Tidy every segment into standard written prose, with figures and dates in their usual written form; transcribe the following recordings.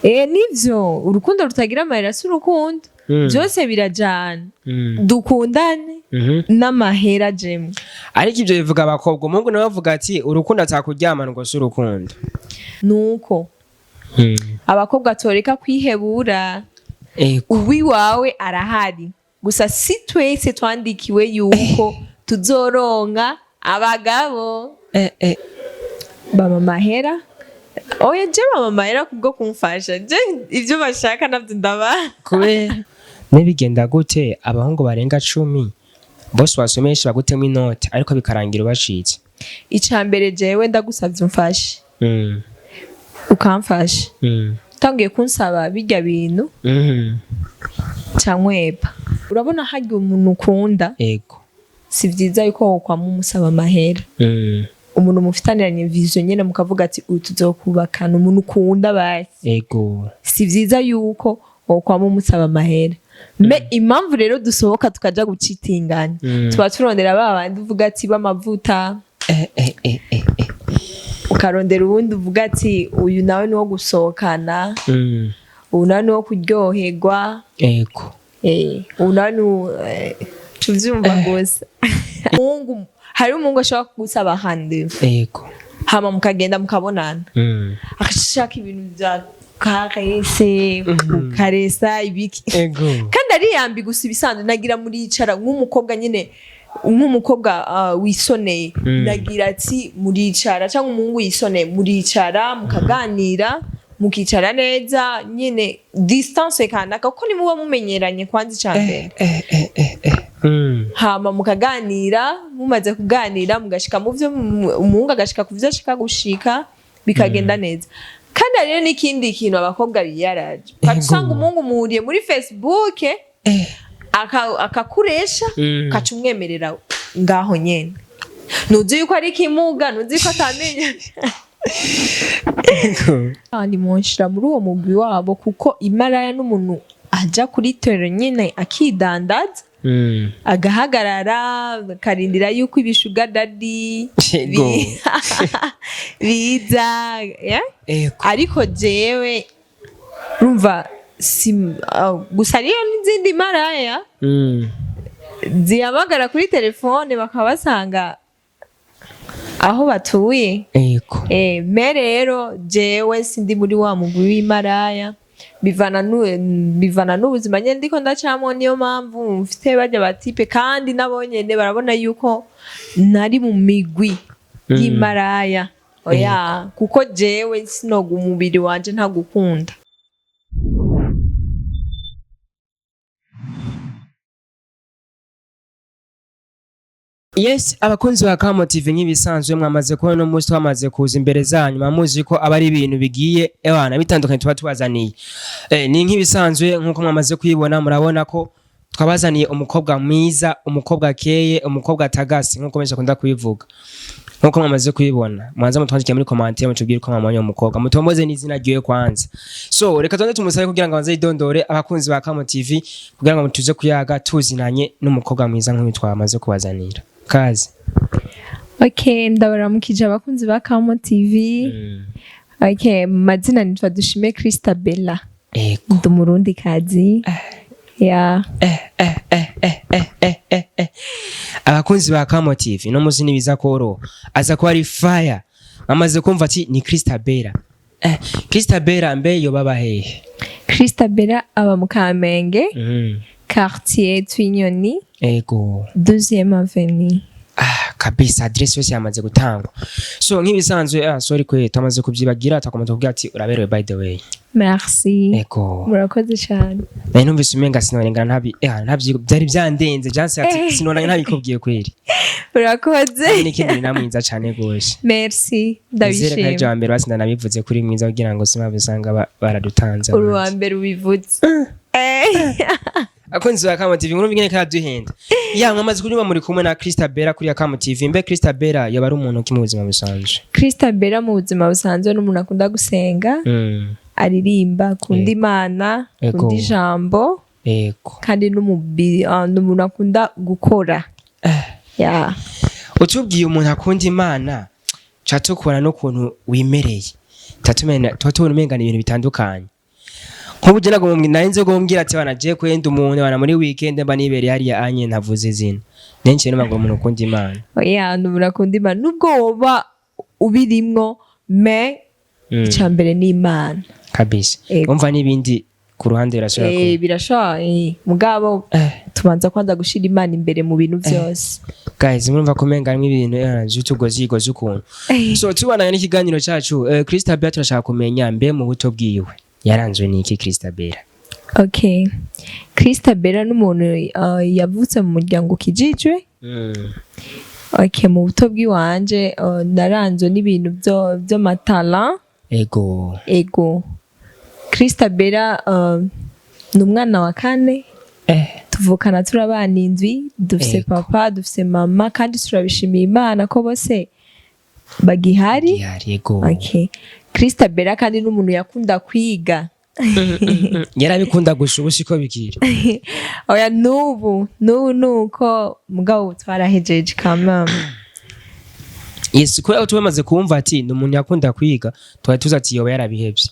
Nivyo, urukundo rutagira amahera si urukundo. Byose birajana. Dukundane n'amahera jemwe. Ariko ibyo bivuga abakobwa, umuhungu nawe avuga ati urukundo atakuryamana ngo si urukundo. Nuko abakobwa toreka kwihebura. Uwiwawe arahari, gusa si twese twandikiwe yuko tuzoronka abagabo. Bama amahera? Oya, je bama amahera kubwo kumfasha. Je ivyo bashaka navyo ndabaha. Kubera nibigenda gute, abahungu barenga 10 bose wasomesha bagutemo inoti, ariko bikarangira ubacitse? Ica mbere, jewe ndagusavye umfashe, ukamfasha, utangiye kunsaba birya bintu, cankwepa. Urabona harya umuntu ukunda, si vyiza yuko wokwama umusaba amahera. Umuntu mufitaniranye vision nyene, mukavuga ati uyu tuzokubakana, umuntu ukunda basi, si vyiza yuko wokwama umusaba amahera. Mais impamvu rero dusohoka tukaja gucitingana, tuba turondera ba bandi uvuga ati b'amavuta, ukarondera uwundi uvuga ati uyu nawe ni uwo gusohokana, uyu nawe ni uwo kuryoherwa, uyu nawe ni tuvyumva gusa. Umuhungu, hari umuhungu ashobora kugusaba rendez-vous, hama mukagenda mukabonana, akashaka ibintu vya caresse, gukaresa ibiki, kandi ariyambi gusa ibisanzwe. Nagira muricara nk'umukobwa nyine, nk'umukobwa wisoneye, nagira ati muricara, cyangwa umuhungu yisoneye, muricara mukaganira, mukicara neza nyine, distance kanaka, kuko nimuba mumenyeranye kwanza ica mbere. Hama mukaganira, mumaze kuganira mugashika mu vyo umuhungu agashika ku vyo ashika gushika, bikagenda neza. Kandi hariyo n'ikindi kintu abakobwa biyaraje, ukaca usanga umuhungu muhuriye muri Facebook, akakuresha, ukaca umwemerera ngaho nyene. Ntuzi yuko ari ikimuga, ntuzi yuko atamenya. Kandi munshira muri uwo mugwi wabo, kuko imaraya n'umuntu aja kuri terrain nyene akidandaza, agahagarara akarindira yuko ibi sugar daddy biza, yeah? Ariko jewe urumva si gusa hariyo n'izindi maraya zihamagara kuri telefone bakabasanga aho batuye. Mais rero jewe sindi muri wa mugwi w'imaraya. Bivana n'ubuzima nyene ndiko ndacamwo. Niyo mpamvu mfite barya ba type, kandi nabo nyene barabona yuko nari mu migwi y'imaraya. Oya, kuko jewe sinoga umubiri wanje ntagukunda. Yes, abakunzi ba Kamo TV, nk'ibisanzwe mwamaze kubona no munsi twamaze kuza imbere zanyu, muzi ko aba ari ibintu bigiye ewana bitandukanye tuba tubazaniye. Ni nk'ibisanzwe, nk'uko mwamaze kwibona, murabona ko twabazaniye umukobwa mwiza, umukobwa akeye, umukobwa atagase, nk'uko benshi akunda kubivuga. Nk'uko mwamaze kubibona, mwanza mutwandikire muri commentaire, mutubwire uko mwamubonye uwo mukobwa, mutomboze n'izina ryiwe kwanza. So reka tubanze tumusabe kugira ngo abanze yidondore abakunzi ba Kamo TV, kugira ngo tuze kuyaga tuzinanye n'umukobwa mwiza nk'uyu twamaze kubazanira. Kazi. Okay, ndabaramukije abakunzi ba Kamo TV. Okay, mu mazina nitwa Dushime Christabella. Ndi umurundi kazi ya. Abakunzi ba Kamo TV, no muzi nibiza koro aza kuba ari fire. Bamaze kumva ati ni Christabella. Christabella mbe yo baba hehe? Christabella aba mu Kamenge, quartier Twinyoni, deuxième avenue. Ah, kabisa, adresse yose yamaze gutangwa. So nk'ibisanzwe, sorry kwe twamaze kubyibagira, twakomeza kuvuga ati uraberewe, by the way. Merci. Murakoze cyane. Nari numvise umenga sinorengana ntabi ntabyi byari byandenze janse ati sinorengana ntabikubwiye kweri. Urakoze. N'ikindi, ni namwiza cyane gose. Merci. Nizere ko ari Ndabishima. wa mbere basi ndanabivuze kuri mwiza, kugira ngo simabisanga baradutanze Uri uwa abandi. mbere ubivuze. Akunzi ba Kamo TV, murumva ingene karaduhenda ya. Mwamaze kunyuma, muri kumwe na Christabella kuri ya Kamo TV. Mbe Christabella yoba ari umuntu ki mu buzima busanzwe? Christabella mu buzima busanzwe ni umuntu akunda gusenga, aririmba, akunda Imana, akunda ijambo, kandi ni umuntu akunda gukora ya. Utubwiye umuntu akunda Imana, ca tukubona n'ukuntu wimereye, tuba tubona umenga ni ibintu bitandukanye. Nk'ubu je nagomba nari nzi kumbwira ati bana, je kwenda umuntu bana muri weekend mba nibereye hariya anye ntavuze izina, nenshi numva ngo umuntu ukunda Imana. Oya, umuntu akunda Imana, nubwo woba ubirimwo, mais icya mbere ni Imana. Kabisa. Ego. Umva, n'ibindi ku ruhande birashobora kuba. Birashobora, mugabo tubanza kwanza gushira Imana imbere mu bintu byose. Guys, murumva ko umenga harimwo ibintu vy'utugozi ukuntu. So tubandanya n'ikiganiro cacu, Christabella, turashaka kumenya mbe mu buto bwiwe yaranzwe n'iki, Christabella? Okay, Christabella n'umuntu yavutse mu muryango ukijijwe. Okay, mu buto bw'iwanje naranzwe n'ibintu byo by'amatala. Ego, Christabella ni umwana wa kane. Tuvukana turi abana indwi, dufise papa, dufise mama, kandi turabishimiye Imana ko bose bagihari. Gihari, ego. Okay, Christabella kandi n'umuntu yakunda kwiga. Yarabikunda gusa ubu siko bikiri? Oya, n'ubu nuko, mugabo ubu twarahejeje kamama. Yes, kubera ko tubamaze kumva ati ni umuntu yakunda kwiga, twari tuzi ati yoba yarabihevye.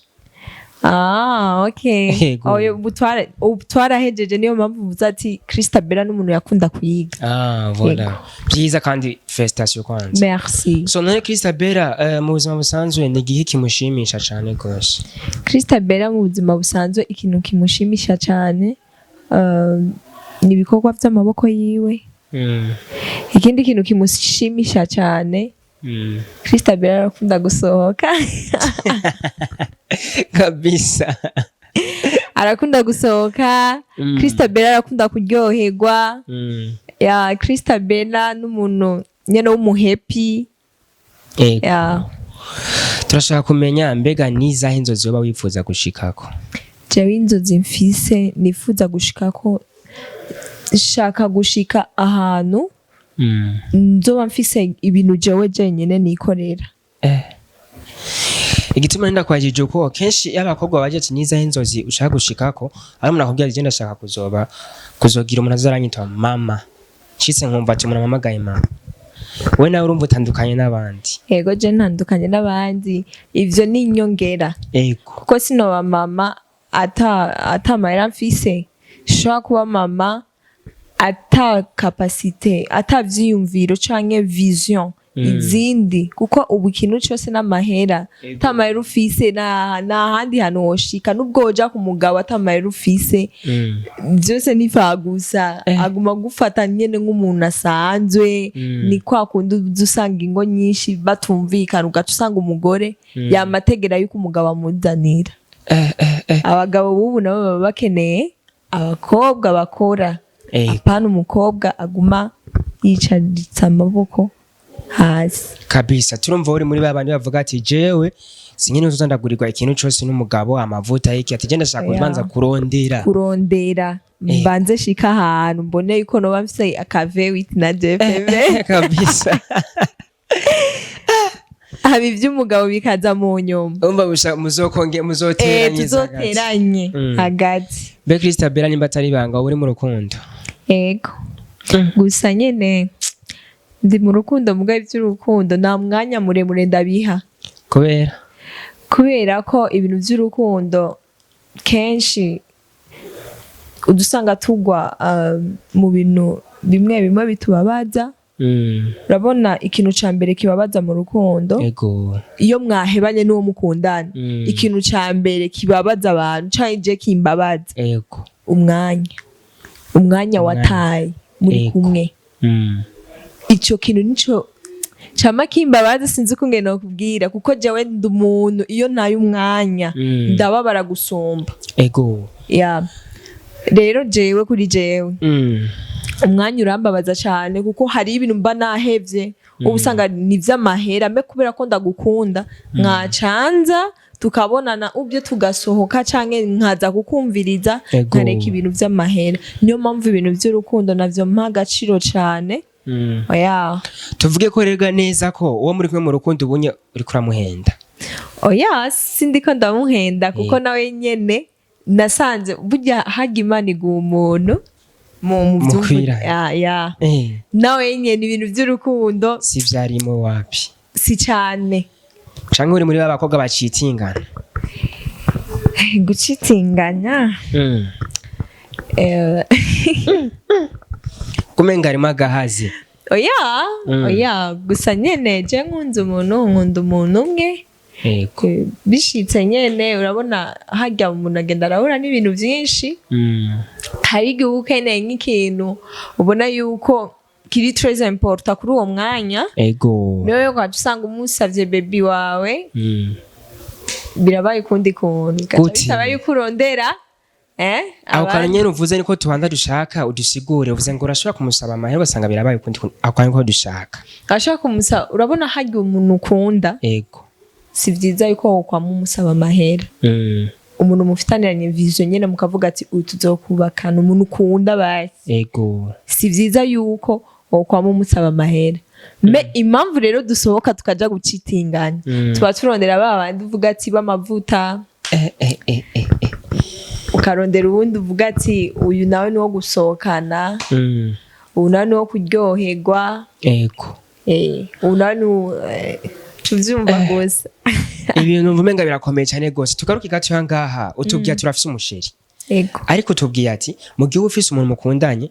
Ah, okay. Yego. Oya, ubu twarahejeje, niyo mpamvu uvuze ati Christabella n'umuntu yakunda kwiga. Ah, voilà, byiza kandi félicitations kwanza. Merci. So none Christabella, mu buzima busanzwe ni igihe kimushimisha cane gose? Christabella mu buzima busanzwe, ikintu kimushimisha cyane ni ibikorwa by'amaboko yiwe. Ikindi kintu kimushimisha cyane, Christabella arakunda gusohoka. Arakunda gusohoka. Christabella arakunda kuryoherwa. Ya, Christabella n'umuntu nyene w'umuhappy. Ya. Turashaka kumenya mbega nizahe inzozi woba wifuza gushikako? Jewe inzozi mfise nifuza gushikako, nshaka gushika ahantu nzoba mfise ibintu jewe jenyene nikorera. Igituma nenda kwajije uko, kenshi iyo abakobwa baje ati nizahe inzozi ushaka gushikako, ari umuntu akubwira ati "Je ndashaka kuzoba kuzogira umuntu azaranyitwa mama, nshitse nkumva ati umuntu ampamagaye mama." We nawe urumva utandukanye n'abandi. Yego, je ntandukanye n'abandi, ivyo ni inyongera. Kuko sinoba mama ata mahera mfise, nshobora kuba mama ata capacité, ata vyiyumviro canke vision izindi, kuko ubu ikintu cose n'amahera. Ata mahera ufise nta handi hantu woshika, nubwo woja ku mugabo ata mahera ufise, byose ni gusa aguma gufata nyene nk'umuntu asanzwe. Ni kwa kundi uza usanga ingo nyinshi batumvikana, ugaca usanga umugore yamategera yuko umugabo amuzanira. Abagabo b'ubu nabo baba bakeneye abakobwa bakora, apana umukobwa aguma yicaritse amaboko hasi. Kabisa, turumva uri muri babandi bavuga ati jewe sinkene uzoza ndagurirwa ikintu cose n'umugabo, amavuta iki, ati je ndashaka kubanza kurondera. Kurondera, mbanze shika ahantu mbone yuko noba mfise aka V8 na JFM. Haba ivy'umugabo bikaza mu nyuma. Umva muzokonge muzoteranye hagati. Tuzoteranye hagati. Be Christabella, nimba atari ibanga, uri mu rukundo? Ego, gusa nyene ndi mu rukundo, mugabo ivy'urukundo nta mwanya muremure ndabiha. Kubera? Kubera ko ibintu vy'urukundo kenshi udusanga tugwa mu bintu bimwe bimwe bitubabaza. Urabona, ikintu ca mbere kibabaza mu rukundo, iyo mwahebanye n'uwo mukundana, ikintu ca mbere kibabaza abantu canke je kimbabaza, umwanya Umwanya. wataye muri kumwe. Ico kintu nico cama kimbabaza, sinzi ukungene nokubwira, kuko jewe ndi umuntu iyo ntaye umwanya ndababara gusumba. Ya, rero jewe, kuri jewe, umwanya urambabaza cyane, kuko hari ibintu mba nahevye, uba usanga ni ivy'amahera mbe kubera ko ndagukunda, mwacanza tukabonana ubyo, tugasohoka, canke nkaza kukumviriza, nkareka ibintu vy'amahera. Niyo mpamvu ibintu vy'urukundo navyo mpa agaciro cane. Oya. Tuvuge ko rega neza ko uwo muri kumwe mu rukundo ubunye uriko uramuhenda? Oya, sindiko ndamuhenda, kuko nawe nyene nasanze burya harya Imana iguha umuntu mu Mukwira. Ya. Nawe nyene ibintu vy'urukundo si vyarimo wapi? Si cane. Canke uri muri ba bakobwa bacitingana? Gucitinganya? Kumenga harimo agahazi. Oya. Oya, gusa nyene je nkunze umuntu, nkunda umuntu umwe. Bishitse nyene, urabona harya umuntu agenda arahura n'ibintu vyinshi. Hari igihe uba ukeneye nk'ikintu ubona yuko kiri très important kuri uwo mwanya. Niyo yo ugaca usanga umusavye baby wawe, birabaye ukundi kuntu, bigaca Gute? bisaba yuko urondera Aho kantu abandi. nyene uvuze niko tubanza dushaka udusigure. Uvuze ngo urashobora kumusaba amahera, ugasanga birabaye ukundi kuntu. Ako kantu niko dushaka. Ashobora kumusaba, urabona harya umuntu ukunda, si vyiza yuko wokwama umusaba amahera. Umuntu mufitaniranye vision nyene, mukavuga ati uyu tuzokubakana, umuntu ukunda basi, si vyiza yuko wokwama umusaba amahera. Mais impamvu rero dusohoka tukaja gucitinganya, tuba turondera ba bandi uvuga ati b'amavuta, ukarondera uwundi uvuga ati uyu nawe ni uwo gusohokana, uyu nawe ni uwo kuryoherwa. Uyu nawe ni tuvyumva gusa. Ibintu mvumenga birakomeye cyane gose. Tugaruke gato ngaha, utubwiye turafise umuchéri. Ego. Ariko tubwiye ati mu gihe uba ufise umuntu mukundanye,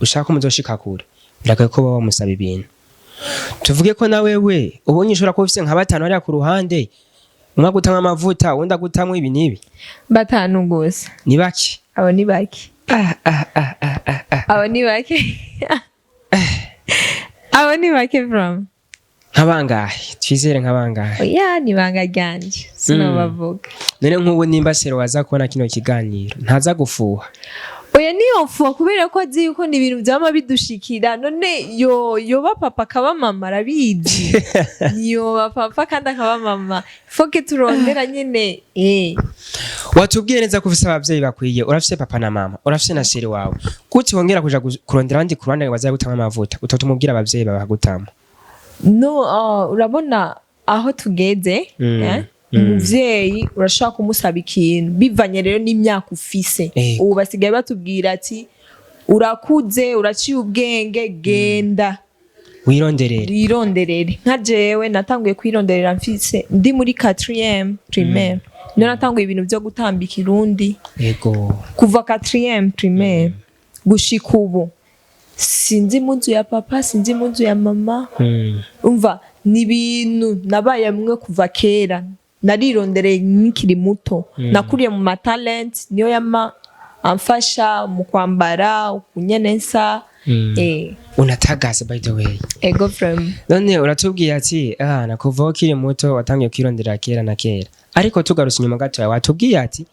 ushaka ko muzoshika kure, biragoye ko baba bamusaba ibintu. Tuvuge ko na wewe ubonye ushobora kuba ufise nka batanu hariya ku ruhande, umwe agutamwo amavuta, uwundi agutamwo ibi n'ibi. Batanu gusa? Ni bake. Abo ni bake. Ah, ah, ah, ah, ah, ah. Abo ni bake, abo ni bake from. Nka bangahe? Twizere nka bangahe? Oya, ni banga ryanje, sinobavuga. None nk'ubu nimba sero waza kubona kino kiganiro, ntaza gufuha? Oya, niyofuha, kubera ko azi yuko ni ibintu vyama bidushikira. None yo yoba papa akaba mama, arabizi, yoba papa kandi akaba mama, faut que turondera nyene. Watubwiye neza ko ufise abavyeyi bakwiye, urafise papa na mama, urafise na chéri wawe. Kuki wongera kuja kurondera abandi ku ruhande baza gutama amavuta, utotumubwira abavyeyi babagutama? No, urabona aho tugeze, eh? Umuvyeyi urashobora kumusaba ikintu bivanye rero n'imyaka ufise. Ubu basigaye batubwira ati urakuze, uraciye ubwenge, genda wironderere. Wironderere. Nka jewe natanguye kwironderera mfise, ndi muri 4 primaire, niyo natanguye ibintu vyo gutambika irundi. Kuva 4 primaire gushika ubu, sinzi impuzu ya papa, sinzi impuzu ya mama. Umva, ni ibintu nabayemwe kuva kera, narirondereye nkikiri muto. Nakuriye mu matalent, niyo yama amfasha mu kwambara ukunyene nsa. Unatagaze, by the way. Ego from. None uratubwiye ati ah, kuva ukiri muto watangiye kwirondera kera na kera, ariko tugarutse inyuma gato, watubwiye ati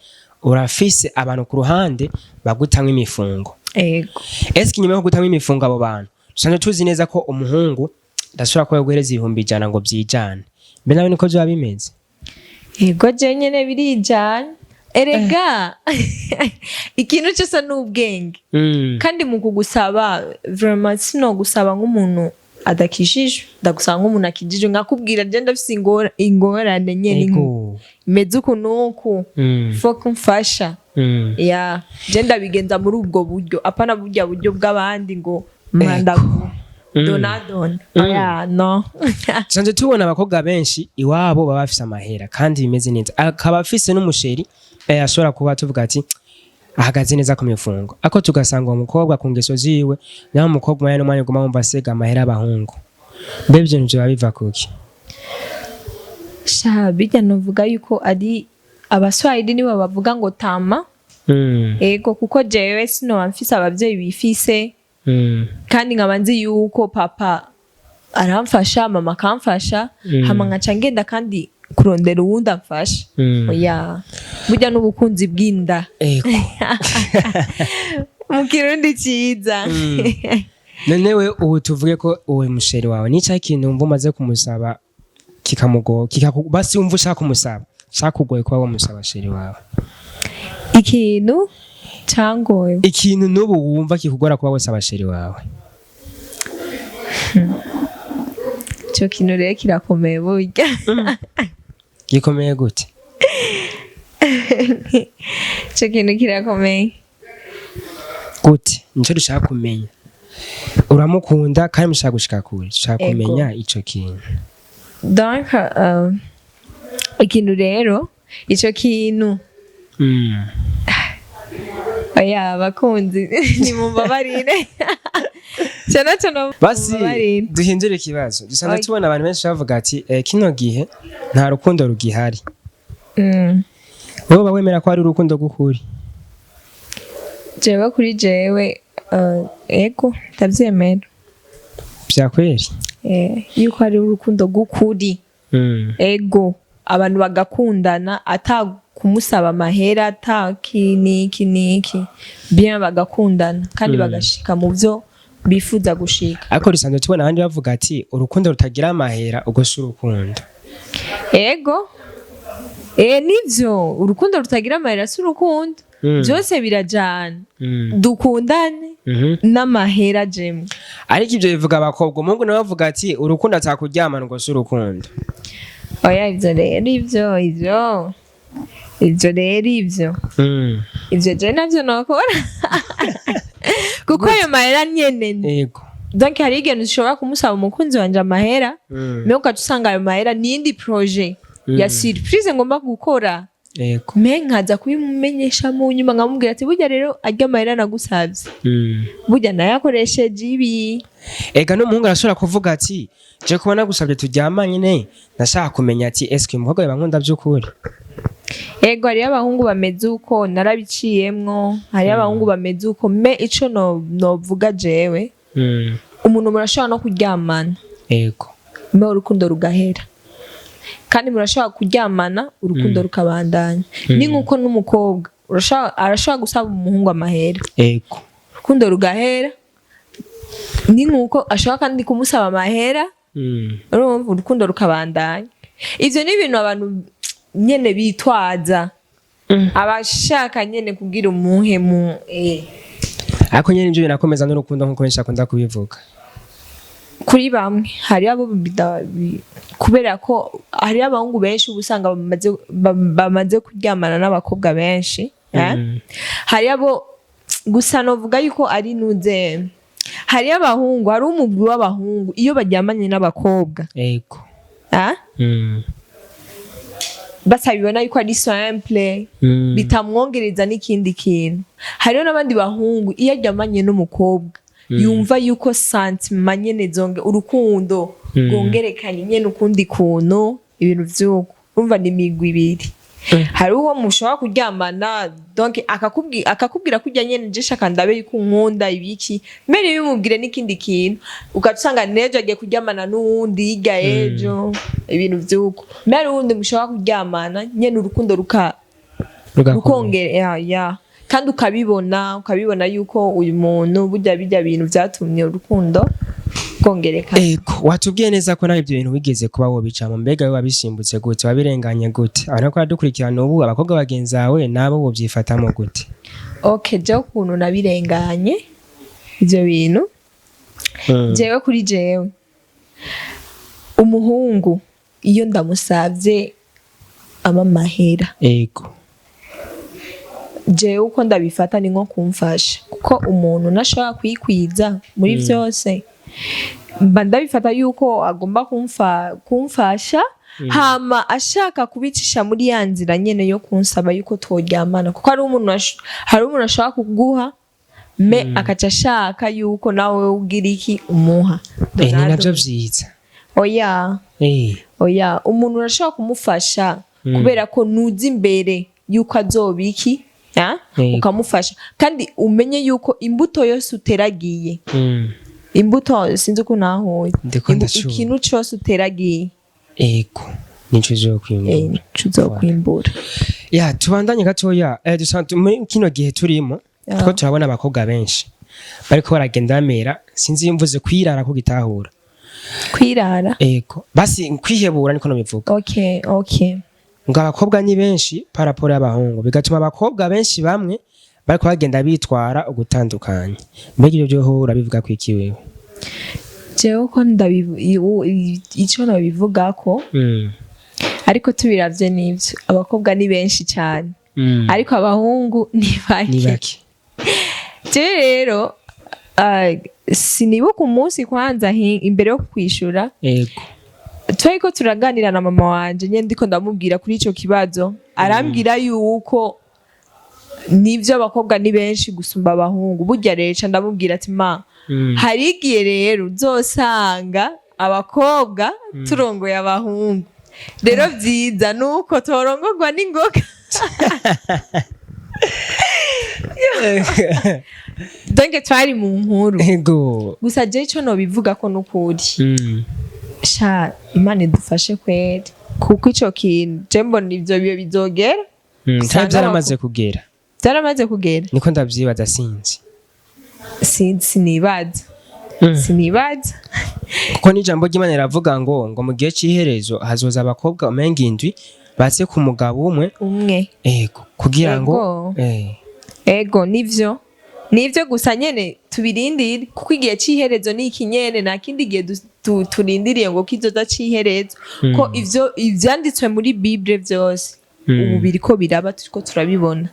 urafise abantu ku ruhande bagutamwo imifungo. Ego. Eske inyuma yo gutamwo imifungo, abo bantu dusanzwe tuzi neza ko umuhungu ndashobora kuba yoguhereza 100,000 ngo byijane, mbe nawe niko vyoba bimeze? Ego, je nyene birijana erega, ikintu cyose ni ubwenge. Kandi mu kugusaba, vraiment sinogusaba nk'umuntu adakijijwe, ndagusaba nk'umuntu akijijwe, nkakubwira je ndafise ingorane nyene imeze uku n'uku, faut kumfasha. Ya, je ndabigenza muri ubwo buryo, apana burya buryo bw'abandi ngo mandagu donadona. Oya, no. Dusanzwe tubona abakobwa benshi iwabo baba bafise amahera kandi bimeze neza, akaba afise n'umuchéri ashobora kuba tuvuga ati ahagaze neza ku mifungo, ako tugasanga uwo mukobwa ku ngeso ziwe, naho umukobwa umwanya n'umwanya uguma wumva asega amahera y'abahungu. Mbe ivyo bintu vyoba biva kuki? Sha, bijya novuga yuko ari Abaswahili nibo bavuga ngo tamaa. Ego, kuko jewe sinoba mfise abavyeyi bifise, kandi nkaba nzi yuko papa aramfasha, mama akamfasha, hama nkaca ngenda kandi kurondera uwundi amfasha? Oya, burya n'ubukunzi bw'inda. Mu Kirundi ciza. None we ubu tuvuge ko uwo muchéri wawe ni cya kintu wumva umaze kumusaba kikamugoa, basi wumva ushaka kumusaba cakugoye kuba wamusaba chéri wawe? Ikintu cangoye? Ikintu n'ubu wumva kikugora kuba wasaba chéri wawe. Ico kintu rero kirakomeye burya. Gikomeye gute? Ico kintu kirakomeye. Gute? Nico dushaka kumenya. Uramukunda kandi mushaka gushika kure, dushaka kumenya ico kintu. Donc ikintu rero, ico kintu Oya, abakunzi, nimumbabarire cyane cyane. Basi mumbabarire. Duhindure ikibazo dusanzwe. Okay. Tubona abantu benshi bavuga ati kino gihe nta rukundo rugihari. Wowe uba wemera ko hari urukundo rw'ukuri? Jewe, kuri jewe, ego, ndavyemera. Vyakweri? Yuko hari urukundo rw'ukuri. Ego, abantu bagakundana ata kumusaba amahera, ata ki niki niki, bien, bagakundana kandi bagashika mu byo bifuza gushika. Ariko dusanzwe tubona abandi bavuga ati urukundo rutagira amahera ubwo si urukundo. Ego, nivyo, urukundo rutagira amahera si urukundo. Byose birajana. Dukundane n'amahera jemwe. Ariko ibyo bivuga abakobwa. Umuhungu nawe avuga ati urukundo atakuryamana ngo si urukundo. Oya, ivyo rero, ivyo rero, ivyo ivyo je navyo nokora, kuko ayo mahera nyene, donc hari igihe ushobora kumusaba umukunzi wanje amahera, mais ugaca usanga ayo mahera n'iyindi projet ya surprise ngomba gukora, mais nkaza kubimumenyesha mu nyuma, nkamubwira ati burya rero arya mahera nagusavye, burya nayakoresheje ibi. Ega n'umuhungu arashobora kuvuga ati je kuba nagusabye turyamanye ne nashaka kumenya ati eske uyu mukobwa yoba by'ukuri. Ego, hariyo abahungu bameze uko, narabiciyemwo. Hariyo abahungu bameze uko, mais ico novuga jewe, umuntu murashobora no kuryamana, mais urukundo rugahera, kandi murashobora kuryamana urukundo rukabandanya. Ni nkuko n'umukobwa arashobora gusaba umuhungu amahera, urukundo rugahera. Ni nkuko ashobora kandi kumusaba amahera, urumva, urukundo rukabandanya. Ivyo ni ibintu abantu nyene bitwaza, abashaka nyene kugira umuhe mu. Ariko nyene nivyo binakomeza n'urukundo nkuko benshi akunda kubivuga. Kuri bamwe, hari abo kubera ko hariyo abahungu benshi uba usanga bamaze kuryamana n'abakobwa benshi, eh? Hari abo gusa novuga yuko ari nuze, hariyo abahungu, hari umugwi w'abahungu iyo baryamanye n'abakobwa, ah? Batabibona yuko ari simple, bitamwongereza n'ikindi kintu. Hariho n'abandi bahungu iyo aryamanye n'umukobwa yumva yuko sentiment nyene zonge urukundo rwongerekanye nyene ukundi kuntu, ibintu vy'uko. Urumva ni imigwi ibiri. Hari uwo mushobora kuryamana, donc akakubwira kurya nyene je shaka ndabe yuko unkunda ibiki, mbere bimubwire n'ikindi kintu, ugaca usanga n'ejo agiye kuryamana n'uwundi, hirya ejo, ibintu vy'uko. Mbere hari uwundi mushobora kuryamana nyene urukundo ruka Rugakomera. Rukongera ya, kandi ukabibona yuko uyu muntu burya bijya bintu vyatumye urukundo rwongerekana. Ego, watubwiye neza ko nawe ibyo bintu wigeze kuba wobicamo. Mbega we wabisimbutse gute? Wabirenganye gute? Abantu ko baradukurikirana ubu, abakobwa bagenzi bawe nabo wobyifatamo gute? Okay, jewe ukuntu nabirenganye ivyo bintu, jewe kuri jewe, umuhungu iyo ndamusavye ama amahera, jewe uko ndabifata ni nko kumfasha, kuko umuntu ntashobora kwikwiza muri vyose. Mba ndabifata yuko agomba kumfasha, hama ashaka kubicisha muri ya nzira nyene yo kunsaba yuko tworyamana, kuko hari umuntu ashobora kuguha, mais akaca ashaka yuko nawe ugira iki, umuha. Ni navyo vyiza. Oya. Oya, umuntu urashobora kumufasha kubera ko nuzi imbere yuko azoba iki, ah? Ukamufasha, kandi umenye yuko imbuto yose uteragiye, imbuto, sinzi uko nahuye. Ndiko ndacumva. Ikintu cose uteragiye, Ego, nico uzokwimbura. Nico uzokwimbura. Ya, tubandanye gatoya. Muri kino gihe turimo, turiko turabona abakobwa benshi bariko baragenda bamera, sinzi iyo mvuze kwirara ko gitahura. Kwirara? Ego, basi kwihebura niko nobivuga. Okay. Ngo abakobwa ni benshi par rapport y'abahungu, bigatuma abakobwa benshi bamwe bariko bagenda bitwara ugutandukanye. Mbega ibyo byoho urabivuga ko iki wewe? Jewe uko ico nabivugako, ariko tubiravye n'ivyo, abakobwa ni benshi cyane, ariko abahungu ni bake. Ni bake. Jewe rero, sinibuka umunsi kwanza imbere yo kwishura, twariko turaganira na mama wanje nyene, ndiko ndamubwira kuri ico kibazo, arambwira yuko Nivyo, abakobwa ni benshi gusumba abahungu. Burya rero ca ndamubwira ati: "Ma, hari igihe rero uzosanga abakobwa turongoye abahungu. Rero vyiza nuko torongorwa n'ingoga." Donc twari mu nkuru. Gusa je ico nobivuga ko nukuri, sha, Imana idufashe kweri, kuko ico kintu je mbona ivyo biyo bizogera. Usanga Cyari byaramaze kugera. Byaramaze kugera. Niko ndavyibaza, sinzi. Sinibaza. Sinibaza. Kuko n'ijambo ry'Imana riravuga ngo mu gihe c'iherezo hazoza abakobwa umenga indwi baze ku mugabo umwe. Umwe. Ego, kugira ngo Ego, nivyo, nivyo. Gusa nyene tubirindire, kuko igihe c'iherezo ni iki nyene, nta kindi gihe turindiriye ngo kizoza c'iherezo, ko ivyo ivyanditswe muri Bible vyose ubu biriko biraba, turiko turabibona.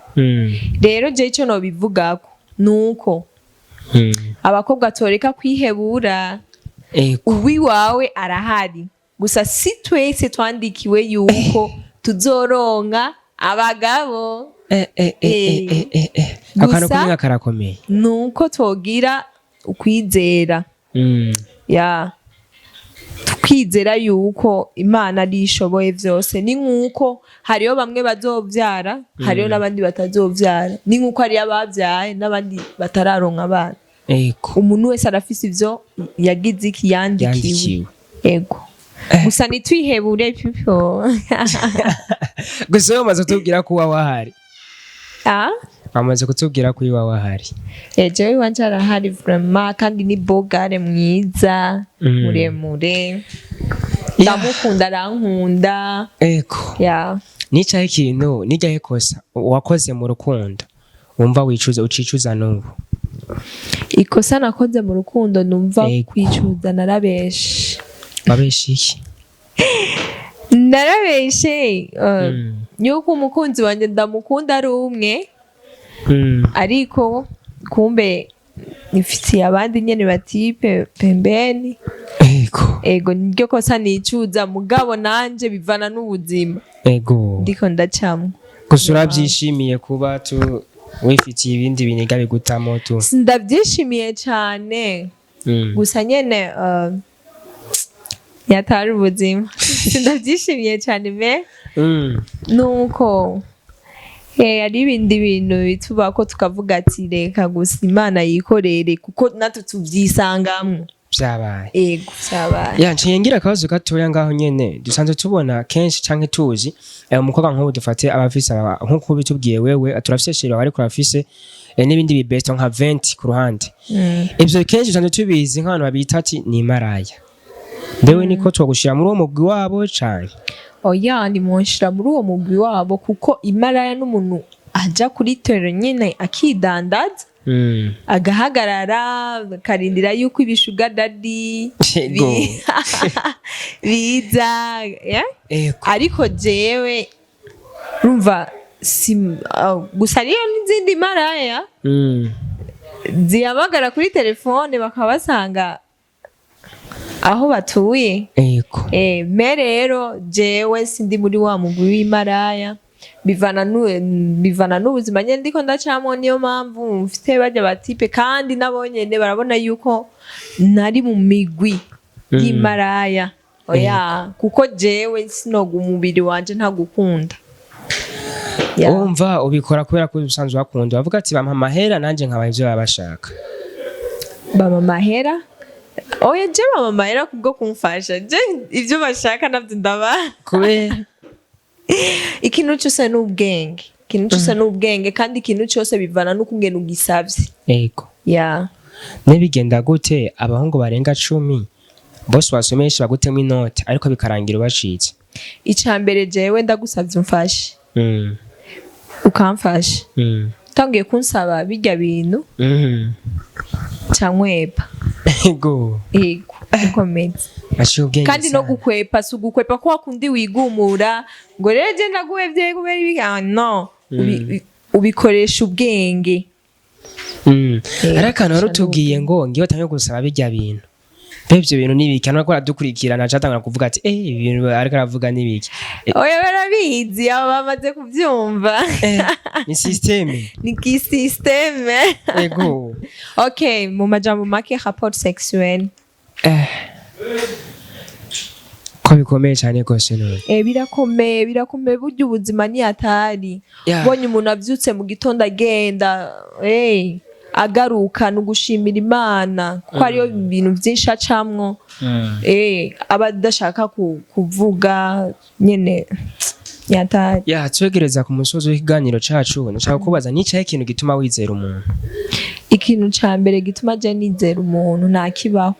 Rero je ico nobivugako nuko abakobwa toreka kwihebura. Uwiwawe arahari, gusa si twese twandikiwe yuko tuzoronka abagabo. Akantu Gusa- kumwe karakomeye. Nuko twogira ukwizera, ya, tukizera yuko Imana ari ishoboye vyose. Ni nk'uko hariho bamwe bazovyara, hariho n'abandi batazovyara. Ni nk'uko hariyo abavyaye n'abandi batararonka abana. Umuntu wese arafise ivyo yagize iki, yandikiwe. Yandikiwe. Ego, gusa ntitwihebure pipo. Gusa wowe umaze kutubwira ko uwawe ahari. Ah? Bamaze kutubwira ko iwawe ahari. Jewe iwanje arahari vraiment, kandi ni bogare mwiza, muremure, ndamukunda, arankunda. Ya. Nicaho ikintu nijyaho ikosa wakoze mu rukundo wumva wicuza, ucicuza n'ubu? Ikosa nakoze mu rukundo numva kwicuza, narabeshe. Wabeshe iki? Narabeshe yuko umukunzi wanjye ndamukunda ari umwe, ariko kumbe nifitiye abandi nyene ba type pembeni. Ego, niryo kosa nicuza, mugabo nanje bivana n'ubuzima ndiko ndacamwo. Gusa urabyishimiye kuba tu wifitiye ibindi biniga bigutamo tu? Ndabyishimiye cane. Gusa nyene yatari ubuzima, ndabyishimiye cane me nuko hari ibindi bintu bitubako tukavuga ati: "Reka gusa Imana yikorere," kuko natwe tuvyisangamwo. Vyabaye. Ego, vyabaye. Ya, nciye ngira akabazo gatoya ngaho nyene. Dusanzwe tubona kenshi canke tuzi umukobwa nk'ubu dufate aba afise nk'uko bitubwiye wewe, turafise chéri wawe, ariko urafise n'ibindi bibesto nka 20 ku ruhande. Ivyo kenshi dusanzwe tubizi nk'abantu babita ati ni maraya. Mbewe niko twogushira muri uwo mugwi wabo canke? Oya, nimunshira muri uwo mugwi wabo, kuko imaraya n'umuntu aja kuri terrain nyene akidandaza, agahagarara akarindira yuko ibi sugar daddy biza, yeah? Ariko jewe urumva si gusa hariyo n'izindi maraya zihamagara kuri telefone bakaba basanga aho batuye. Me rero jewe sindi muri wa mugwi w'imaraya, bivana n'ubuzima nyene ndiko ndacamwo. Niyo mpamvu mfite barya ba type, kandi nabo nyene barabona yuko nari mu migwi y'imaraya. Oya, kuko jewe sinoga umubiri wanje ntagukunda. Ya. Wumva ubikora kubera ko usanzwe bakunda, bavuga ati bampa amahera nanje nkabaha ivyo baba bashaka? Bama amahera? Oya, je bama amahera kubwo kumfasha. Je ivyo bashaka navyo ndabaha. Kubera? Ikintu cyose ni ubwenge, ikintu cyose ni ubwenge, kandi ikintu cyose bivana n'ukungene ugisavye. Ya. Nibigenda gute abahungu barenga 10 bose wasomesha bagutemo inoti, ariko bikarangira ubacitse? Ica mbere, jewe ndagusavye umfashe, ukamfasha, utangiye kunsaba birya bintu, cankwepa. Yego, ukomeze. Aciye ubwenge Kandi no sana. gukwepa si ugukwepa ko wakundi wigumura ngo rero je ndaguhevye kubera ibi. Ah, no. Ubikoresha ubwenge. Hari akantu wari Gusa utubwiye ngo ngiyo batangiye gusaba birya bintu. Mbe ivyo bintu nibiki? Hano aradukurikirana acatangura kuvuga ati: "Eh, ibi bintu ariko aravuga nibiki?" Oya, barabizi, abo bamaze kubyumva. Ni système. Ni ki système. Okay, mu majambo make, rapport sexuel. Ko bikomeye cyane rwose none. Birakomeye, birakomeye. Burya ubuzima ni atari ubonye umuntu abyutse mu gitondo agenda, agaruka, ni ugushimira Imana, kuko hariyo ibintu byinshi acamwo, aba adashaka kuvuga nyene, yatari. Ya, twegereza ku musozi w'ikiganiro cacu. Ndashaka kubaza, nicaye ikintu gituma wizera umuntu? Ikintu ca mbere gituma je nizera umuntu, ntakibaho.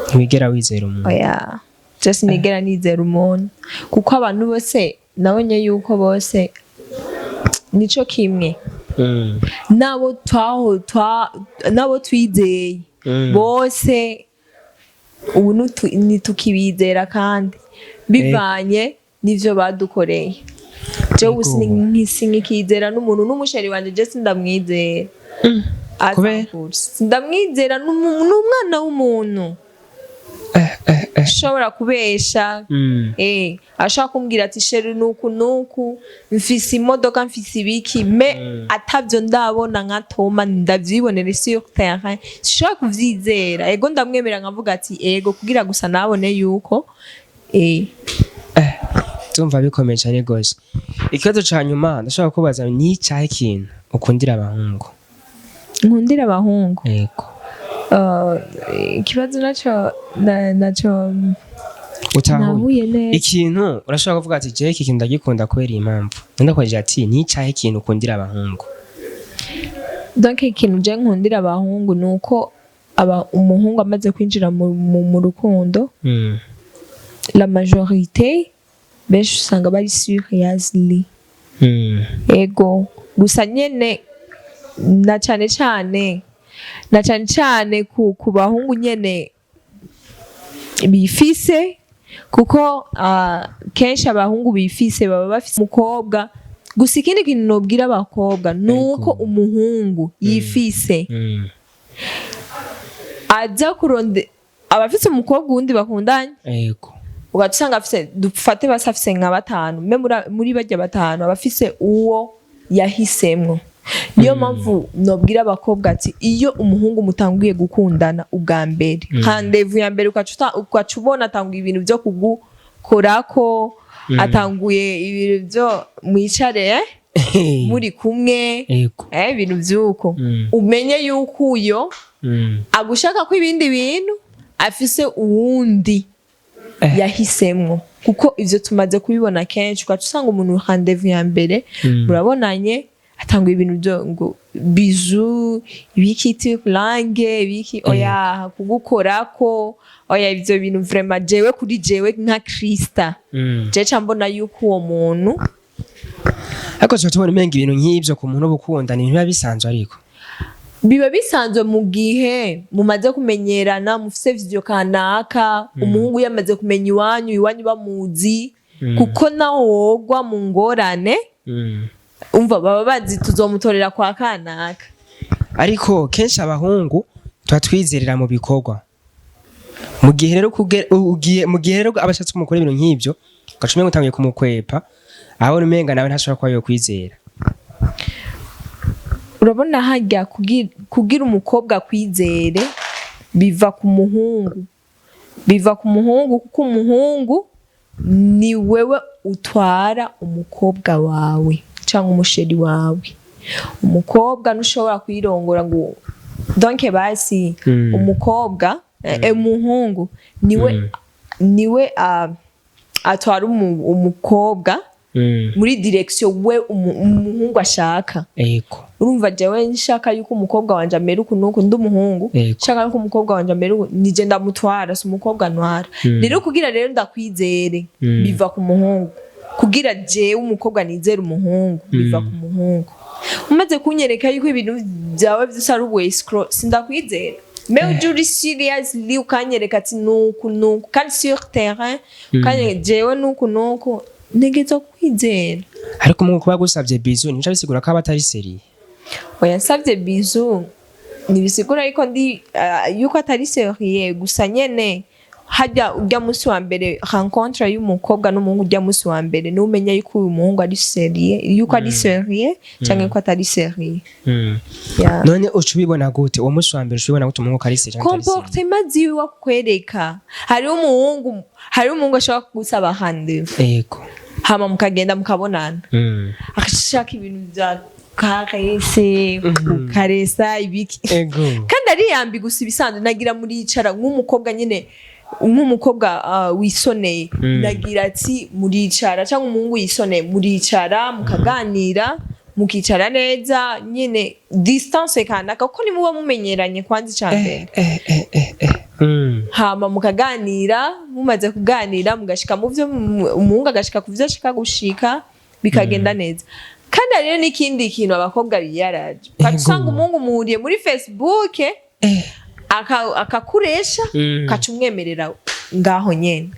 Ntiwigera wizera umuntu? Oya, je sinigera nizera umuntu, kuko abantu bose nabonye yuko bose nico kimwe. Nabo twaho nabo twizeye bose ubu ntitukibizera, kandi bivanye n'ivyo badukoreye. Jewe ubu sinkikizera n'umuntu, n'umuchéri wanje je sindamwizera. Kubera? Sindamwizera, n'umwana w'umuntu ashobora kubesha. Ashobora kumbwira ati: "Chéri, nuku nuku, mfise imodoka, mfise ibiki," mais atavyo ndabona nka Toma ndavyibonera sur terrain, sinshobora kuvyizera. Ego, ndamwemera nkavuga ati ego, kugira gusa nabone yuko. Tumva bikomeye cyane rwose. Ikibazo ca nyuma ndashaka kubaza: ni icahe ikintu ukundira abahungu? Nkundira abahungu? Yego. Ikibazo naco naco Utahuye? Nahuye neza. Ikintu urashobora kuvuga ati: "Jewe iki kintu ndagikunda kubera iyi mpamvu." Ndakubajije ati: "Ni icahe ikintu ukundira abahungu?" Donc ikintu je nkundira abahungu ni uko umuhungu amaze kwinjira mu rukundo, la majorité, benshi usanga bari seriously. Ego, gusa nyene na cane cane ku bahungu nyene bifise, kuko kenshi abahungu bifise baba bafise umukobwa. Gusa ikindi kintu nobwira abakobwa ni uko umuhungu yifise aza kuronde abafise umukobwa wundi bakundanye, ugaca usanga afise, dufate basi afise nka batanu, mais muri barya batanu aba afise uwo yahisemwo. Niyo mpamvu nobwira abakobwa ati: iyo umuhungu mutanguye gukundana ubwa mbere, rendez-vous ya mbere, ugaca ubona atanguye ibintu byo kugukorako, atanguye ibintu byo mwicare, muri kumwe, ibintu vy'uko, umenye yuko uyo agushaka ko ibindi bintu, afise uwundi yahisemwo, kuko ivyo tumaze kubibona kenshi. Ugaca usanga umuntu rendez-vous ya mbere murabonanye, atanga ibintu byo ngo bisous, ibiki, langue, ibiki, oya, kugukorako, oya. Ivyo bintu vraiment, jewe kuri jewe nka Krista, je ca mbona yuko uwo muntu Ariko tuba tubona umenga ibintu nk'ivyo ku muntu uba ukunda ni ibintu biba bisanzwe, ariko Biba bisanzwe mu gihe mumaze kumenyerana, mufise vyo kanaka. Umuhungu yamaze kumenya iwanyu, iwanyu bamuzi, kuko nawo wogwa mu ngorane, umva baba bazi tuzomutorera kwa kanaka. Ariko kenshi abahungu tuba twizerera mu bikorwa. Mu gihe rero ugiye, mu gihe rero abashatse kumukora ibintu nk'ivyo, ugaca umenga utanguye kumukwepa, aho umenga nawe ntashobora kuba yokwizera. Urabona harya kugira umukobwa akwizere biva ku muhungu, biva ku muhungu, kuko umuhungu ni wewe utwara umukobwa wawe cyangwa umuchéri wawe. Umukobwa ntushobora kuyirongora ngo donc basi umukobwa, umuhungu niwe niwe atwara umukobwa muri direction we umuhungu ashaka. Urumva, jewe nshaka yuko umukobwa wanje amera uku nuku, ndi umuhungu, nshaka yuko umukobwa wanje amera uku, nije ndamutwara, si umukobwa ntwara. Rero kugira rero ndakwizere biva ku muhungu. Kugira jewe umukobwa nizere umuhungu biva ku muhungu. Umaze kunyereka yuko ibintu byawe vyose ari ubu escroc, sindakwizera. Mais uje uri seriously, ukanyereka ati nuku nuku, kandi sur terrain, ukanyereka jewe nuku nuku, ntegerezwa kukwizera. Ariko umuhungu kuba agusavye bisou ntibica bisigura ko aba atari sérieux. Oya, nsavye bisou. Ntibisigura yuko ndi yuko atari sérieux. Gusa nyene hajya ujya munsi wa mbere, rencontre y'umukobwa n'umuhungu, ujya munsi wa mbere niwe umenya yuko uyu muhungu ari sérieux, yuko ari sérieux canke ko atari sérieux. Yeah. None uca ubibona gute uwo munsi wa mbere? Uca ubibona gute umuhungu ko ari sérieux canke atari sérieux? Comportement ziwe akwereka. Hariho umuhungu ashobora kugusaba rendez-vous, hama mukagenda mukabonana, akashaka ibintu bya caresse, kukaresa ibiki, kandi ariyambi gusa ibisanzwe. Nagira muricara nk'umukobwa nyine, nk'umukobwa wisoneye. Nagira ati muricara, cyangwa umuhungu yisoneye, muricara mukaganira, mukicara neza nyine, distance kanaka, kuko nimuba mumenyeranye kwanza icya mbere. eh, eh, eh, eh. Hama mukaganira, mumaze kuganira mugashika mu byo umuhungu agashika ku byo ashika gushika, bikagenda neza. Kandi hariyo n'ikindi kintu abakobwa biyaraje, ukaca usanga umuhungu muhuriye muri Facebook, akakuresha, ukaca umwemerera ngaho nyene.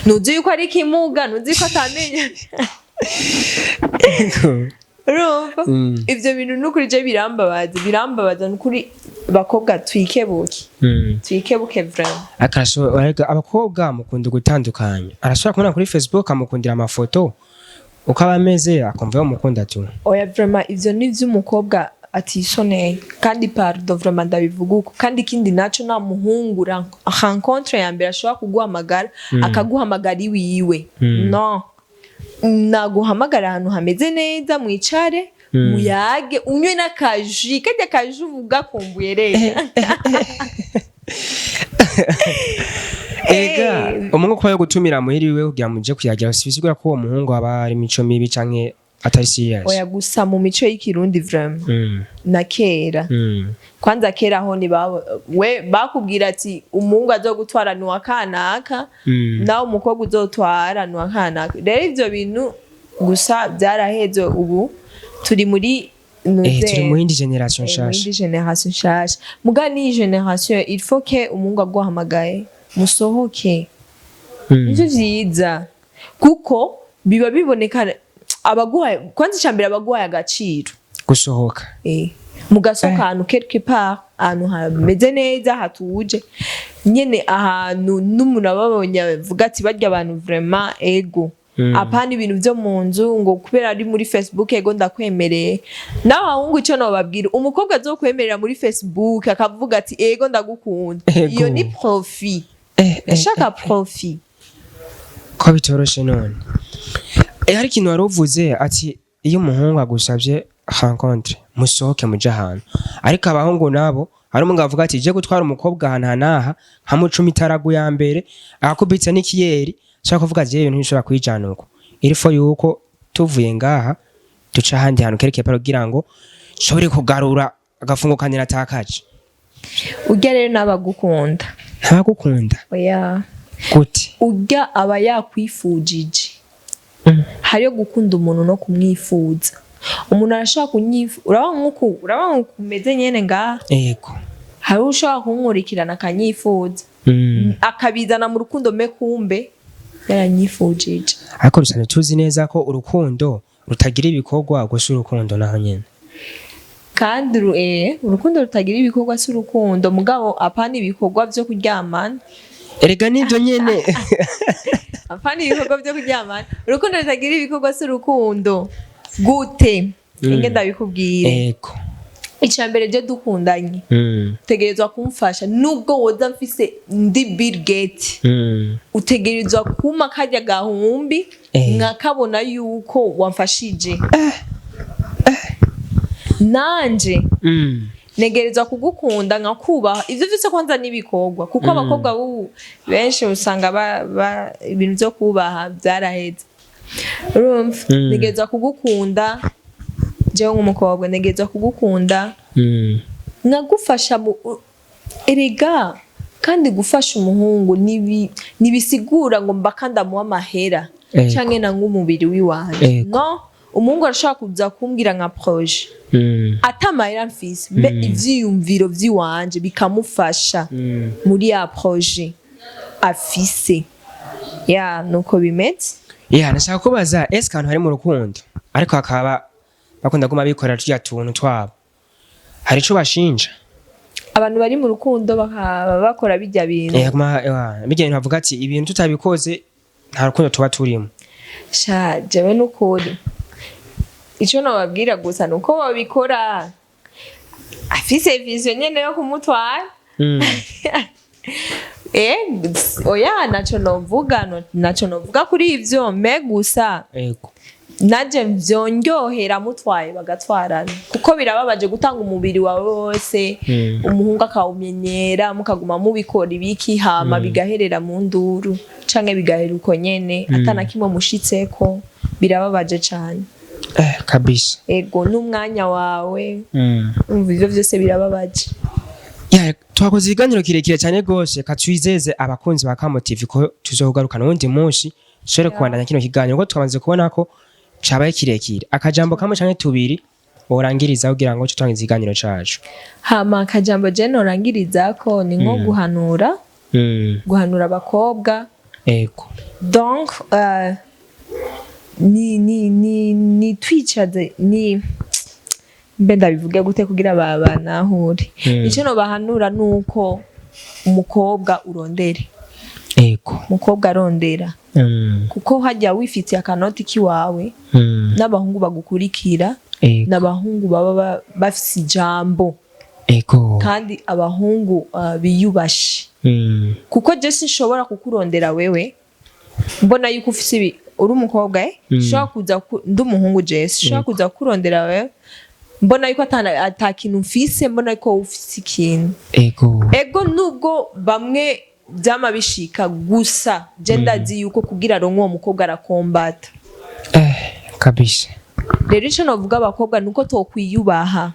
Ntuzi yuko ari ikimuga, ntuzi yuko atamenya. Urumva? Ivyo bintu nukuri je birambabaza, birambabaza nukuri. Bakobwa, twikebuke, twikebuke vraiment. Ariko abakobwa mukunda gutandukanya. Arashobora kubona kuri Facebook, amukundira amafoto uko aba ameze, akumva yamukunda tu. Oya, vraiment ivyo ni ivy'umukobwa atisoneye. Kandi pardon, vraiment ndabivuga uko. Kandi ikindi naco, nta muhungu rencontre ya mbere ashobora kuguhamagara, akaguhamagara iwiwe. No naguhamagara ahantu hameze neza, mwicare, muyage, unywe n'akaji, karya kaji uvuga kumbuye rero. Ega umuhungu kuba yo gutumira muhiri wiwe kugira muje kuyagira, si bisigura ko uwo muhungu aba ari imico mibi canke atari serious. Oya, gusa mu mico y'ikirundi vraiment, na kera, kwanza kera ho ni we bakubwira ati umuhungu azogutwara ni uwa kanaka, nawe umukobwa uzotwara ni uwa kanaka. Rero ivyo bintu gusa byaraheze, ubu turi muri Turi mu yindi generation mu nshasha. yindi generation nshasha. Muga ni generation, il faut que umuhungu aguhamagaye musohoke. Nivyo vyiza, kuko biba biboneka abaguhaye, kwanza icambere abaguhaye agaciro. Gusohoka. Mugasohoka ahantu quelque part, ahantu hameze neza, hatuje nyene, ahantu n'umuntu ababonye avuga ati barya abantu vraiment ego. Apana ibintu vyo mu nzu ngo kubera ari muri Facebook, ego ndakwemereye. Nawe ahungu, ico nobabwira, umukobwa azokwemerera muri Facebook akavuga ati ego ndagukunda, iyo ni profit. Ndashaka profit. Ko bitoroshe none. Hari ikintu wari uvuze ati iyo umuhungu agusabye rencontre, musohoke muje ahantu. Ariko abahungu nabo, hari umugabo avuga ati je gutwara umukobwa ahantu hanaha, nkamucuma itaragu ya mbere, akakubitsa n'ikiyeri, ashaka kuvuga ati ibintu ntibishobora kwijana uko, il faut yuko tuvuye ngaha duca ahandi hantu kerekeye paro kugira ngo nshobore kugarura agafungo kanje natakaje. Urya rero n'abagukunda. Ntabagukunda? Oya. Gute? Urya aba yakwifujije. Hariyo gukunda umuntu no kumwifuza. Umuntu arashobora kunyifu, urabona nk'uku umeze nyene ngaha. Hari ushobora kunkurikirana akanyifuza, akabizana mu rukundo, me kumbe yaranyifujije. Ariko dusanzwe tuzi neza ko urukundo rutagira ibikorwa gusa urukundo naho nyene. Kandi urukundo rutagira ibikorwa si urukundo. Mugabo apana ibikorwa vyo kuryamana. Erega nibyo nyene. Apana ibikorwa vyo kuryamana. Urukundo rutagira ibikorwa si urukundo. Gute? Inge ndabikubwire. Icya mbere, je dukundanye, utegerezwa kumfasha nubwo woza mfise ndi Bill Gates. Utegerezwa kumpa karya gahumbi, nkakabona yuko wamfashije. Nanje negerezwa kugukunda, nkakubaha. Ivyo vyose kwanza n'ibikorwa, kuko abakobwa b'ubu benshi usanga ibintu vyo kubaha vyaraheze, urumva? Negerezwa kugukunda, jewe nk'umukobwa negerezwa kugukunda, nkagufasha erega kandi gufasha umuhungu ntibisigura ngo mbaka ndamuha amahera canke nanga umubiri wiwanje. No umuhungu arashobora kuza kumbwira nka projet, ata amahera mfise, mbe ivyiyumviro vy'iwanje bikamufasha muri ya projet afise. Ya, nuko bimeze. Ya, nashaka kubaza, ese ahantu hari mu rukundo ariko hakaba bakunda guma bikorera turya tuntu twabo, hari ico bashinja? Abantu bari mu rukundo bakaba bakora bijya bintu? Bijya bintu bavuga ati ibintu tutabikoze nta rukundo tuba turimo. Sha, jewe n'ukuri ico nobabwira gusa nuko babikora afise vision nyene yo kumutwara. Oya, naco novuga, naco novuga kuri ivyo, mais gusa naje vyondyohera mutwaye bagatwarana, kuko birababaje gutanga umubiri wawe wose, umuhungu akawumenyera, mukaguma mubikora ibiki, hama bigaherera mu nduru canke bigahera uko nyene atana kimwe mushitseko. Birababaje cane. Kabisa. Ego, n'umwanya wawe. Umva, ivyo vyose birababaje. Ya, twakoze ikiganiro kirekire cyane rwose. Katwizeze abakunzi ba Kamo TV ko tuzogarukana uwundi munsi dushobore kubandanya kino kiganiro, kuko twamaze kubona ko cabaye kirekire. Akajambo kamwe canke tubiri worangiriza kugira ngo tutangize ikiganiro cacu. Hama akajambo je norangirizako ni nko guhanura, guhanura abakobwa. Donc ni twicaze, ni mbe ndabivuge gute kugira banahure? Icyo nobahanura nuko umukobwa urondere, umukobwa arondera, kuko hajya wifitiye akanoti kiwawe, n'abahungu bagukurikira, n'abahungu baba bafise ijambo, kandi abahungu biyubashe, kuko je sinshobora kukurondera wewe mbona yuko ufise ibi, uri umukobwa. Nshobora kuza ndi umuhungu, je sinshobora kuza kukurondera wewe mbona yuko ata kintu mfise, mbona yuko wowe ufise ikintu. Ego, nubwo bamwe vyama bishika, gusa je ndazi yuko kugira aronke uwo mukobwa arakombata. Kabisa. Rero ico novuga abakobwa nuko tokwiyubaha,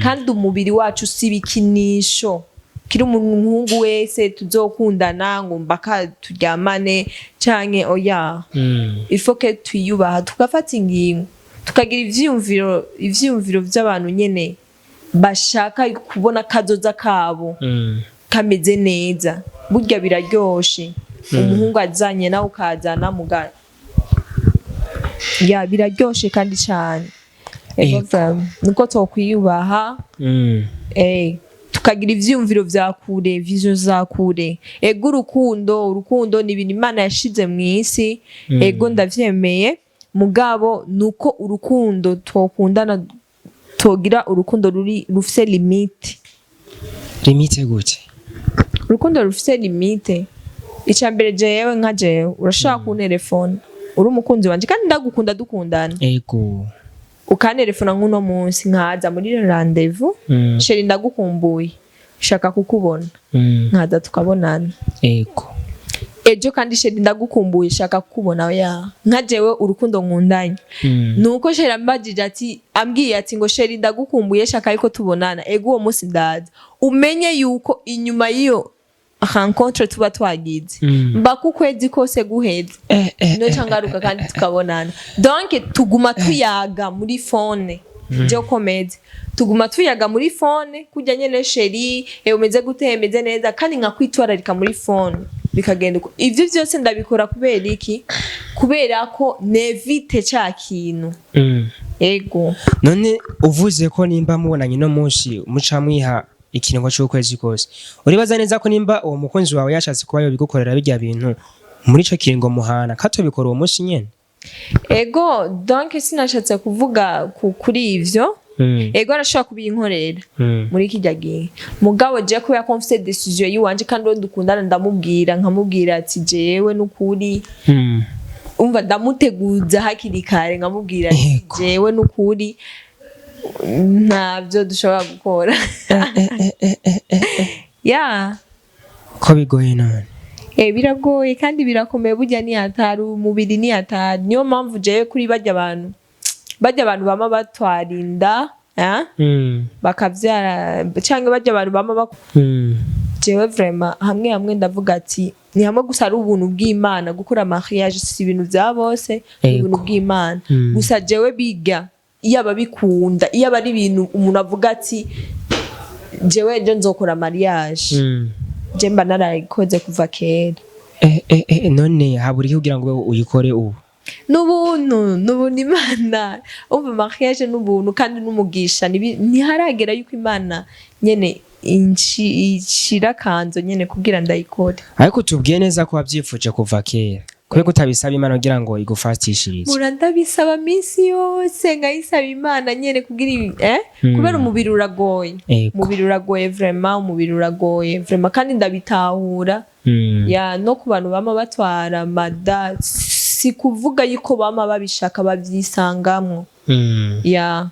kandi umubiri wacu si ibikinisho kiri umuhungu wese tuzokundana ngo mbaka turyamane canke oya. Il faut que twiyubaha, tugafata ingingo, tukagira ivyiyumviro vy'abantu nyene bashaka kubona kazoza kabo kameze neza. Burya biraryoshe umuhungu azanye nawe ukazana muga ya, biraryoshe kandi cane. Ego, niko tokwiyubaha, tukagira ivyiyumviro vya kure, vision za kure. Ego, urukundo ni ibintu Imana yashize mu isi, ego ndavyemeye, mugabo nuko urukundo twokundana, togira urukundo ruri rufise limite. Limite gute? Urukundo rufise limite. Ica mbere, jewe nka jewe urashobora kunterefona uri umukunzi wanje kandi ndagukunda, dukundana, ukanterefona nk'uno munsi, nkaza muri rendez-vous: "Chéri, ndagukumbuye, shaka kukubona." Nkaza tukabonana. Ejo kandi: "Chéri, ndagukumbuye, shaka kukubona." Ya, nka jewe urukundo nkundanye nuko chéri ambajije ati, ambwiye ati ngo: "Chéri, ndagukumbuye, shaka yuko tubonana." Ego, uwo munsi ndaza. Umenye yuko inyuma y'iyo rencontre tuba twagize, mbaka ukwezi kose guheze, niyo ngaruka kandi tukabonana. Donc tuguma tuyaga muri phone. Je komeze tuguma tuyaga muri phone kurya nyene: "Chéri, umeze gute?" "Meze neza." Kandi nkakwitwararika muri phone, bikagenda uko. Ivyo vyose ndabikora kubera iki? Kubera ko n'évite ca kintu. Ego. None uvuze ko nimba mubonanye no munsi muca mwiha ikiringo c'ukwezi kose, uribaza neza ko nimba uwo mukunzi wawe yashatse kuba yobigukorera bijya bintu muri ico kiringo muhana, katobikora uwo munsi nyene? Ego, donc sinashatse kuvuga kuri ivyo. Ego, arashobora kubinkorera muri kijya gihe, mugabo je kubera ko mfise décision yiwanje kandi uwo dukundana ndamubwira, nkamubwira ati jewe n'ukuri, umva, ndamuteguza hakiri kare, nkamubwira ati jewe n'ukuri ntabyo dushobora gukora ya. Ko bigoye none? Biragoye kandi birakomeye. Burya ni hatari, umubiri ni hatari. Niyo mpamvu jewe kuri barya abantu bama batwara inda, eh? Bakavyara, canke barya abantu bama jewe vraiment hamwe hamwe ndavuga ati ni hamwe gusa ari ubuntu bw'Imana. Gukora mariage si ibintu vya bose, ni ubuntu bw'Imana. Gusa jewe biga iyo ababikunda, iyo aba ari ibintu umuntu avuga ati jewe ejo nzokora mariage, je mba narayikoze kuva kera. None habura iki kugira ngo uyikore ubu? N'ubuntu, n'ubuntu Imana. Umva, mariage n'ubuntu kandi n'umugisha. Ntiharagera yuko Imana nyene Ishira akanzo nyene kugira ndayikore. Ariko tubwiye neza ko wabyifuje kuva kera, kubera ko utabisaba Imana kugira ngo igufatishirize? Mura ndabisaba minsi yose, nkayisaba Imana nyene kugira ibi. Kubera umubiri uragoye. Umubiri uragoye vraiment, umubiri uragoye vraiment, kandi ndabitahura. Ya, no ku bantu bama batwara mada, si kuvuga yuko bama babishaka, babyisangamwo. Ya,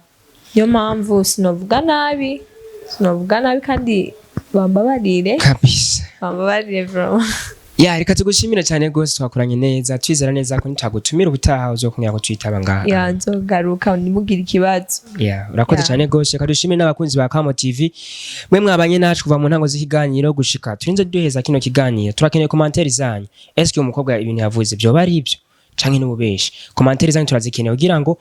niyo mpamvu sinovuga nabi, sinovuga nabi, kandi bambabarire. Kabisa. Bambabarire vraiment. Ya, reka tugushimire cyane rwose, twakoranye neza, twizera neza ko nitagutumira ubutaha uzokongera kutwitaba ngaha. Ya, nzogaruka, ntimugire ikibazo. Ya, urakoze Ya. cyane rwose. Reka dushimire n'abakunzi ba Kamo TV, mwe mwabanye nacu kuva mu ntango z'ikiganiro gushika turinze duheza kino kiganiro. Turakeneye commentaires zanyu. Eske uyu mukobwa ibintu yavuze byoba ari ibyo canke n'ububeshi? Commentaires zanyu turazikeneye kugira ngo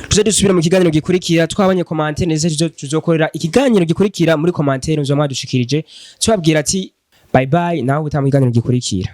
tuze dusubire mu kiganiro gikurikira twabonye commentaires ndetse tuzokorera ikiganiro gikurikira muri commentaires muzoba mwadushikirije. Tubabwira ati bye bye, nawe ubutaha mu kiganiro gikurikira.